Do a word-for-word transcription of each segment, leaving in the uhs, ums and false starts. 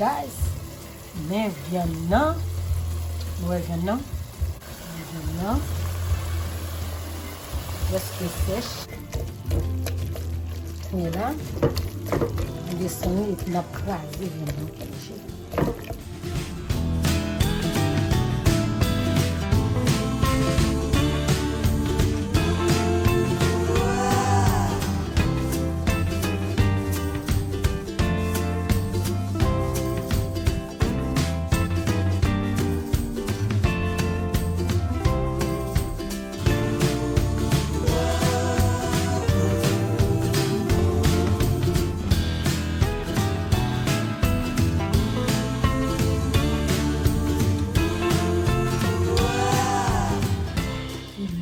Guys, men vyann nan. Nou wè vyann nan? Men vyann nan. Prèske sèch. Kounye la, nou desann li epi n ap kraze vyann nan pou manje.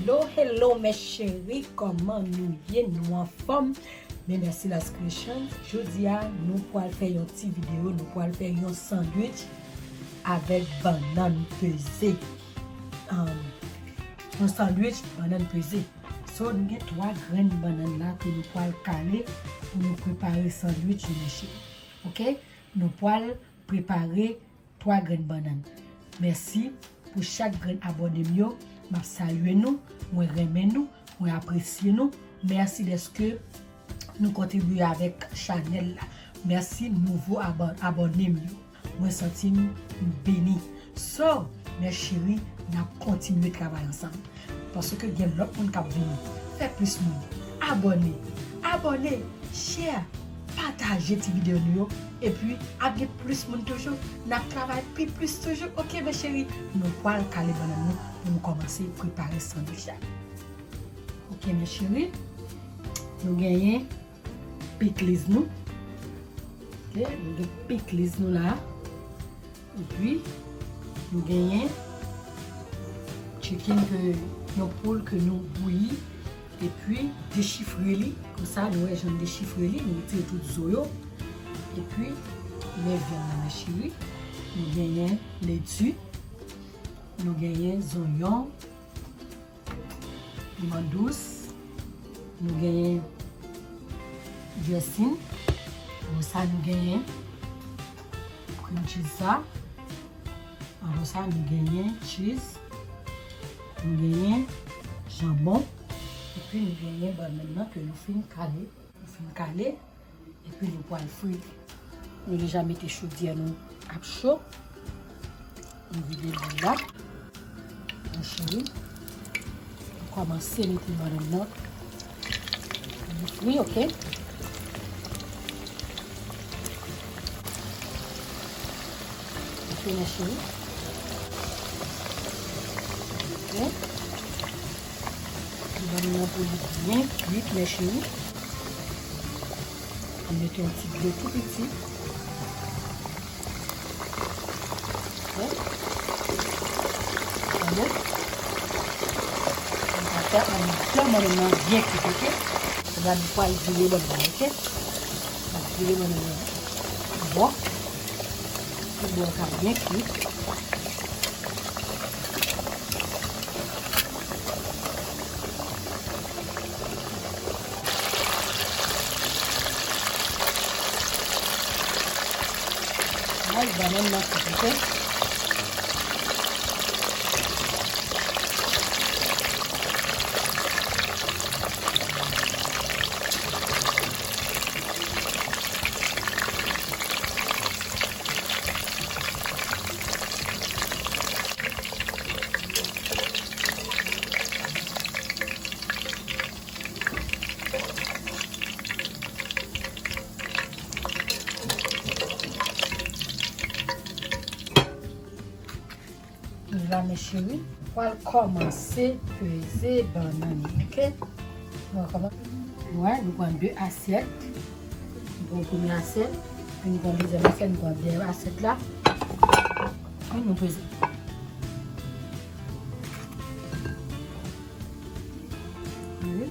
Hello, hello, mes chéris, kòman nou ye? Nou anfòm? Men mèsi Las Creations. Jodi a, nou pral fè yon ti videyo, nou pral fè yon sandwich avèk bannann peze. Um, yon sandwich bannann peze. So, nou gen twa grenn bannann la ke nou pral kale pou nou prepare sandwich yo, mes chéris. Oke? Nou pral prepare twa grenn bannann. Mèsi pou chak grenn abòne m yo. M ap salye nou. Mwen renmen nou. Mwen apresye nou. Mèsi dèske nou kontribye avèk chanèl la. Mèsi nouvo abò-, abòne m yo. Mwen santi m beni. So, mes chéris, n ap kontinye travay ansanm. Paske gen lòt moun k ap vini. Fè plis moun abòne. Abòne, share, pataje ti videyo nou yo. Epi, ap gen plis moun toujou. N ap travay pi plis toujou. Oke, mes chéris, nou pral kale bannann nou pou nou kòmanse prepare sandwich la. Oke, mes chéris, nou genyen pikliz nou. Oke, nou gen pikliz nou la. Epi, nou genyen chicken ke, yon poul ke nou bouyi. Epi, dechifre li. Konsa, nou wè jan n dechifre li. Nou retire tout zo yo. Epi, men vyann nan, mes chéris. Nou genyen leti. Nou genyen zonyon. Piman dous. Nou genyen dressing. Apre sa, nou genyen cream cheese sa. Apre sa, nou genyen cheese. Nou genyen janbon. Epi, nou genyen bannann nan ke nou fin kale. Nou fin kale. Epi nou pral fri. Nou deja mete chodyè nou ap cho. Nou vide lwil la. Mes chéris, nou kòmanse mete bannann nan. Pou nou fri, oke? Oke, mes chéris. Oke. Bannann nan pou li byen kuit, mes chéris. Mwen mete yon ti dlo tou piti. Oke. Tande? Mwen ka fè antan bannann nan byen kuit, oke? Kounye a nou pral vire bannann nan, oke? N ap vire bannann nan bò. Tout bò yo ka byen kuit. Ay, bannann nan fèt, oke? La, mes chéris, pral kòmanse peze bannann, oke? Nou kòmanse. Wè, nou pran de asyèt. Nou pran premye asyèt, epi nou pran dezyèm asyèt, nou pran dèyè asyèt la. Epi nou peze. Wi.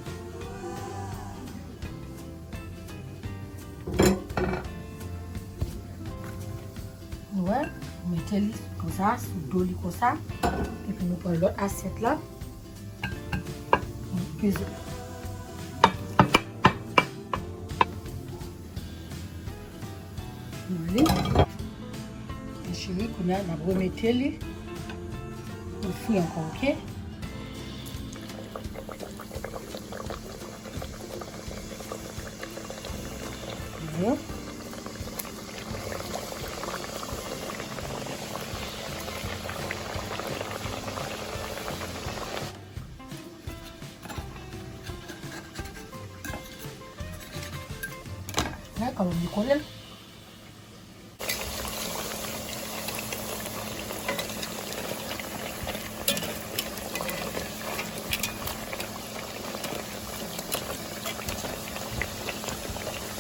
Nou wè, nou mete li konsa, sou do li konsa. Epi nou pran lòt asyèt la. Nou peze. Wi. Kounye a, n ap remete li pou l fri ankò, oke? Yo. Wè kòman li kole.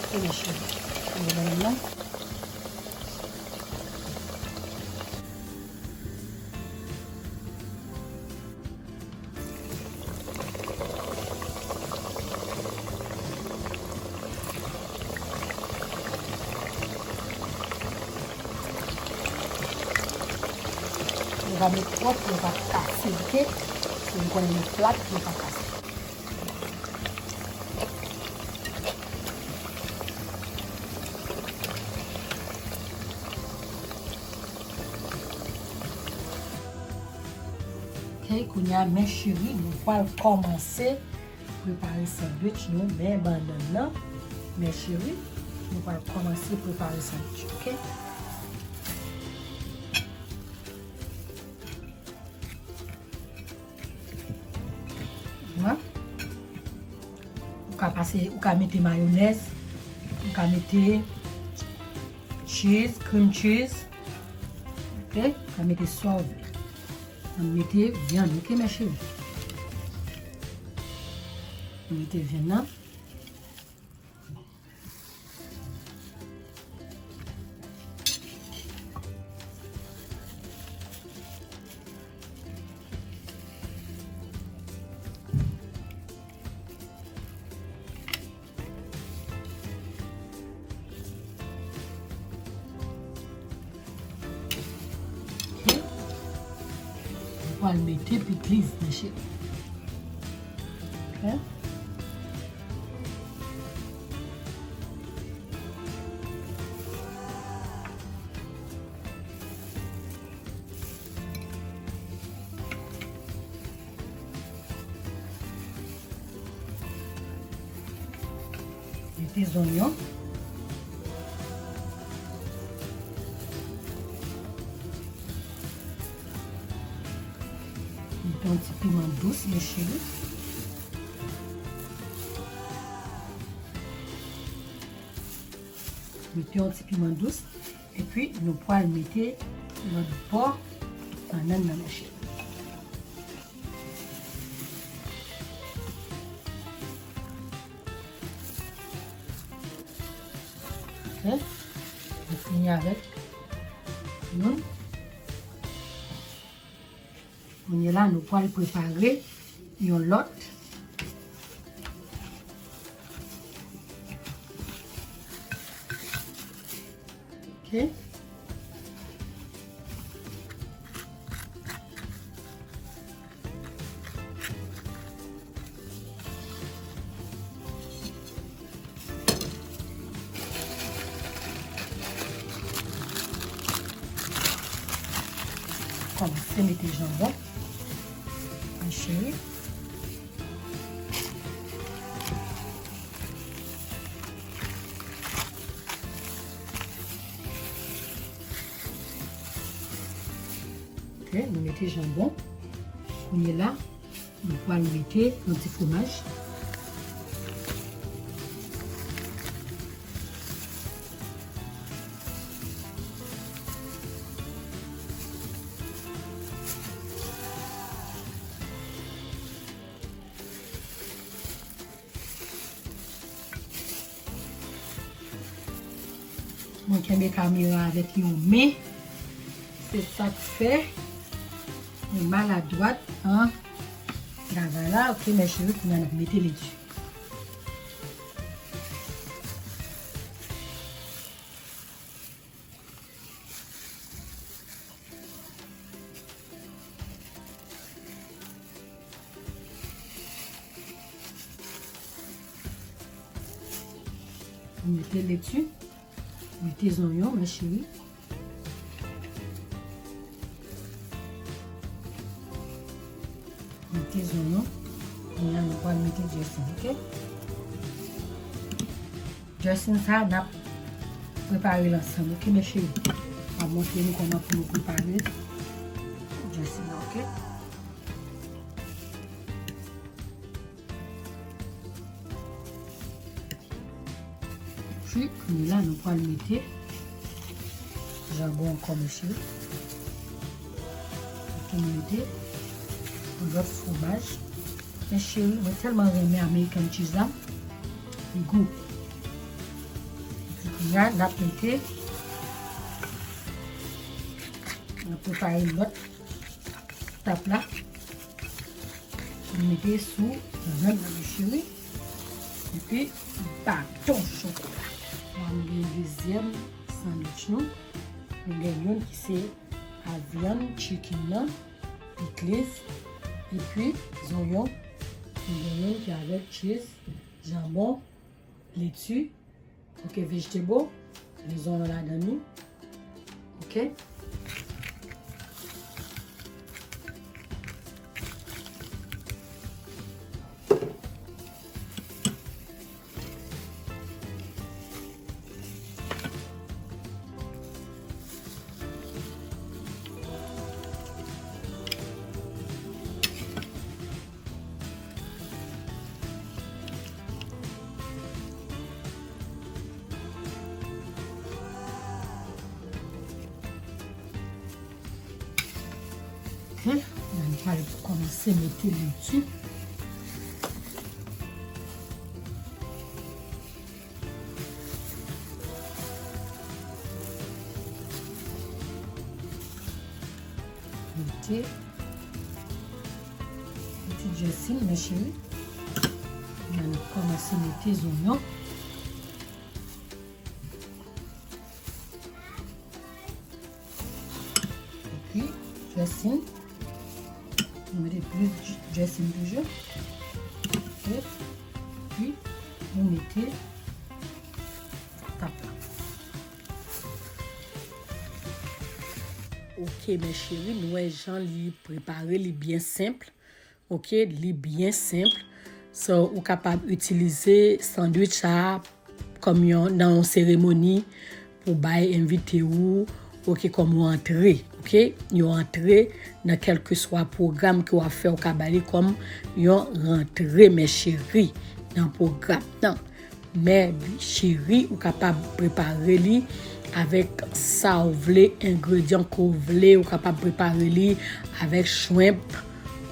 E mèsi. Mwen menm nan. Nou pa met twòp pou yo pa kase, oke? Paske nou konnen li plat, pou yo pa kase. Ok, kounye a, mes chéries, nou pral kòmanse prepare sandwich nou. Men bannann nan, mes chéries, nou pral kòmanse prepare sandwich, ok? Ou ka pase, ou ka mete mayonèz, ou ka mete cheese, cream cheese. Ok? Ou ka mete sa w vle. Ann mete vyann, ok, mes chéries? Ann mete vyann nan. Ok. Mwen pral mete pikliz nan chèf. Ok. Mete zonyon. Mete yon ti piman dous, mes chéries. Mete yon ti piman dous. Epi, nou pral mete lòt bò bannann nan, mes chéries. Ok. Nou fini avèk youn. Kounye a la, nou pral prepare yon lòt. Ok. Kòmanse mete janbon, mes chéries. Ok, nou mete janbon. Kounye a la, nou pral mete yon ti fwomaj. Mwen kenbe kamera avèk yon men. Se sa k fè mwen maladwat an travay la. Ok, mes chéries, kounye a n ap mete leti. Mete leti, mete zonyon, mes chéries. Mete dressing, ok? Dressing sa, n ap prepare l ansanm, ok, mes chéris? M ap montre nou kòman pou nou prepare dressing nan, ok? Epi, kounye la, nou pral mete janbon ankò, mes chéris. Epi, nou mete yon lòt fwomaj. Mes chéris, mwen tèlman renmen American cheese la. Li gou. Epi, kounye a, n ap mete, n ap prepare lòt tap la. Mete sou vyann nan, mes chéris. Epi, baton chokola. Mwen gen dezyèm sandwich nou. Nou gen youn ki se a vyann chicken nan, pikliz, epi zonyon. Nou gen youn ki avèk cheese, janbon, leti, ok, vegetable, rezon an ladan li. Ok. Ok, la n pral kòmanse mete leti. Mete yon ti dressing, mes chéris. N ap kòmanse mete zonyon. Epi, dressing. Nou mete plis dressing toujou. Ok. Epi, nou mete tap la. Ok, mes chéris, nou wè jan li prepare, li byen senp. Ok, li byen senp. So, ou kapab itilize sandwich sa a kòm yon, nan yon seremoni pou bay envite ou, ok, kòm yon antre, ok? Yon antre nan kèlkeswa pwogram ke w ap fè, ou ka ba li kòm yon rantre, mes chéris, nan pwogram nan. Men cheri, ou kapab prepare li avèk sa w vle, engredyan ke w vle. Ou kapab prepare li avèk shrimp,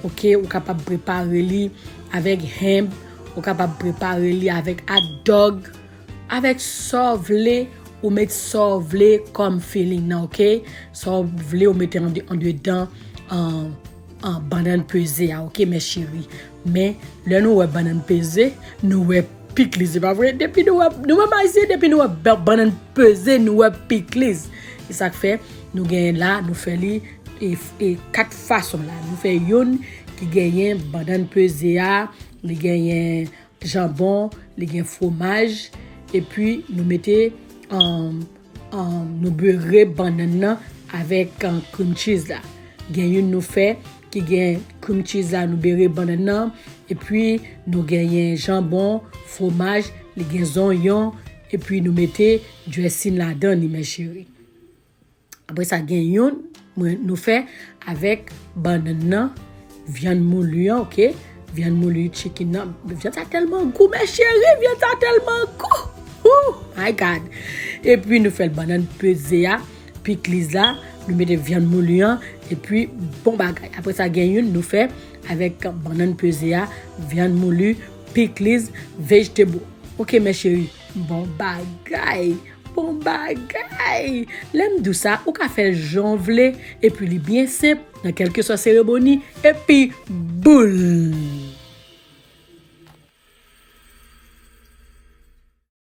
ok? Ou kapab prepare li avèk ham. Ou kapab prepare li avèk hot dog. Avèk sa w vle, ou met sa w vle kòm filling nan, ok? Sa w vle, ou mete an, andedan, an, an bannann peze a, ok, mes chéris? Men, lè nou wè bannann peze, nou wè pikliz, se pa vre? Depi nou wè, nou menm Ayisyen, depi nou wè ba-, bannann peze, nou wè pikliz. Se sa k fè, nou genyen la, nou fè li, e, e kat fason la. Nou fè youn ki genyen bannann peze a, li genyen janbon, li gen fwomaj, epi nou mete, um, um, nou bere bannann nan avèk, um, cream cheese la. Gen youn nou fè ki gen cream cheese la, nou bere bannann nan, epi nou genyen janbon, fwomaj, li gen zonyon, epi nou mete dressing ladan li, mes chéris. Apre sa, gen youn, mwen, nou fè avèk bannann nan, vyann mouli an, ok? Vyann mouli chicken nan. Vyann sa tèlman gou, mes chéris, vyann sa tèlman gou. Oh my God! Epi nou fè l bannann peze a, pikliz la, nou mete vyann mouli an, epi bon bagay. Apre sa, gen youn nou fè avèk bannann peze a, vyann mouli, pikliz, vegetable. Ok, mes chéris, bon bagay. Bon bagay! Lè m di w sa, ou ka fè l jan w vle, epi li byen senp, nan kèlkeswa seremoni, epi boul!